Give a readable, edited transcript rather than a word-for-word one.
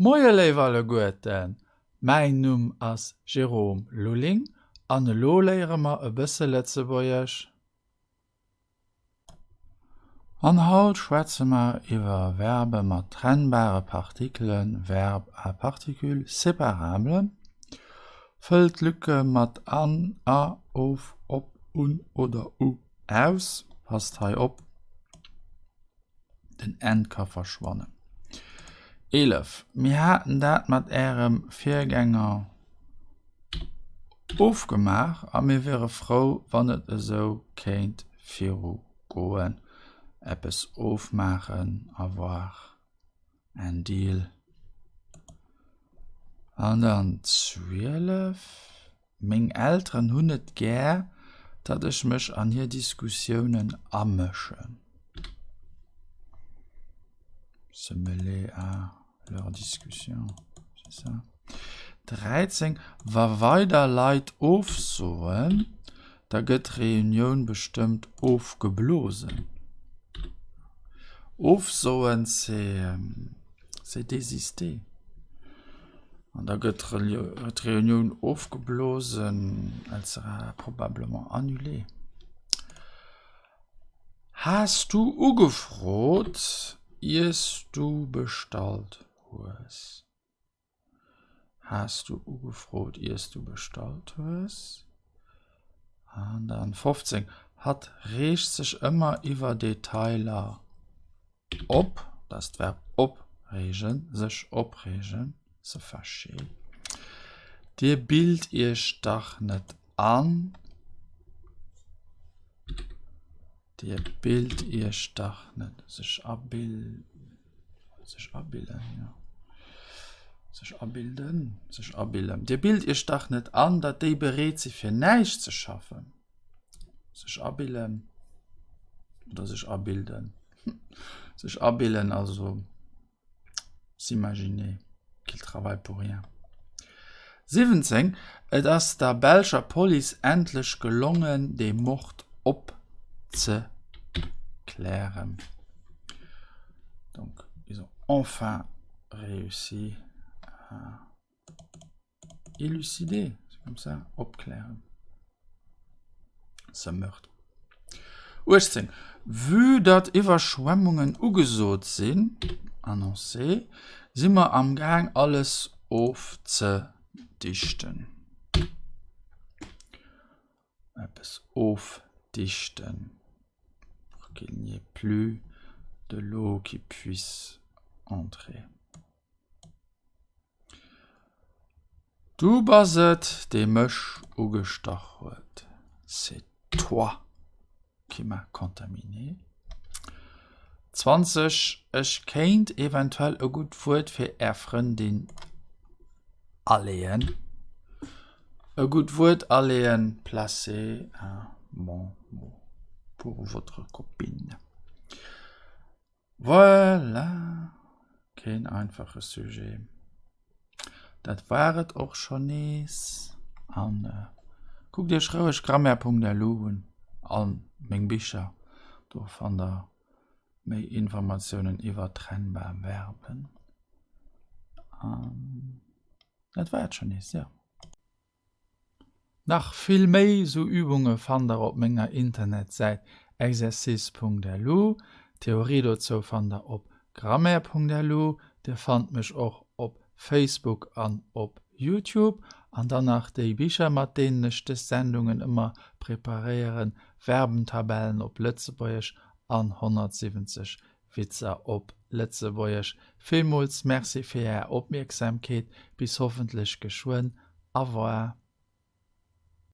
Moie léif alleguerten, mäin Numm ass Jérôme Lulling an elo léiere mer e bësse Lëtzebuergesch. An haut schwätze mer iwwer Verbe mat trennbare Partikelen, Verbes à particules séparables. Fëllt d'Lücke mat an, a, of, op, un oder u aus. Passt hei op! Den N ka verschwannen. 11, Mir haten dat mat Ärem Virgänger ofgemaach a mir wiere frou, wann et esou kéint virugoen. Eppes ofmaachen, avoir un deal. An dann 12, Meng Elteren hunn et gär, datt ech mech an hir Diskussiounen amëschen. Se mêler à leurs discussions, c'est ça? 13, Wa weider Leit ofsoen, da gëtt d'Reunioun bestëmmt ofgeblosen. Ofsoen, c'est désister. An da gëtt d'Reunioun ofgeblosen, elle sera probablement annulée. Has du ugefrot, iers du bestallt hues? Has du ugefrot, iers du bestallt hues? An dann 15, Hatt reegt sech ëmmer iwwer Detailer op, dat ass d'Verb opreegen, sech opreegen, se fâcher. Dir bilt iech dach net an. Dir bilt iech dach net, sech abil, sech abillen, jo, sech abilden, sech abillen. Dir bilt iech dach net an, datt déi bereet si fir näischt ze schaffen. Sech abillen oder sech abilden. Sech abillen, also s'imaginer qu'il travaille pour rien. 17, Et ass der belscher Police endlech gelongen, dee Mord opzeklären. Donc, ils ont enfin réussi à Élucider, c'est comme ça, opklären. Ce meurtre. 18, Vue datt Iwwerschwemmungen ugesot sinn, annoncé, si mer am Gaang alles ofzedichten. Eppes ofdichten, pour qu'il n'y ait plus de l'eau qui puisse entrer. Du bass et, dee mech ugestach huet. C'est toi qui m'as contaminé. 20, Ech kéint eventuell e gutt Wuert fir Är Frëndin aleeën. E gutt Wuert aleeën, placer un bon mot pour votre copine. Voilà, keen einfache Sujet. Dat war et och schonn nees. An kuckt iech roueg grammaire.lu un an meng Bicher, do fannt der méi Informatiounen iwwer trennbar Verben. An dat war et schonn nees, jo. Nach vill méi sou Übunge fannt der op menger Internetsäit exercice.lu. D'Theorie dozou fannt der op grammaire.lu. Dir fannt mech och op Facebook an op Youtube. An dann nach déi Bicher mat deenen ech des Sendungen ëmmer preparéieren, Verbentabellen op Lëtzebuergesch an 170 Witzer op Lëtzebuergesch. Villmools Merci fir Är Opmierksamkeet. Bis hoffentlech geschwënn. Au revoir.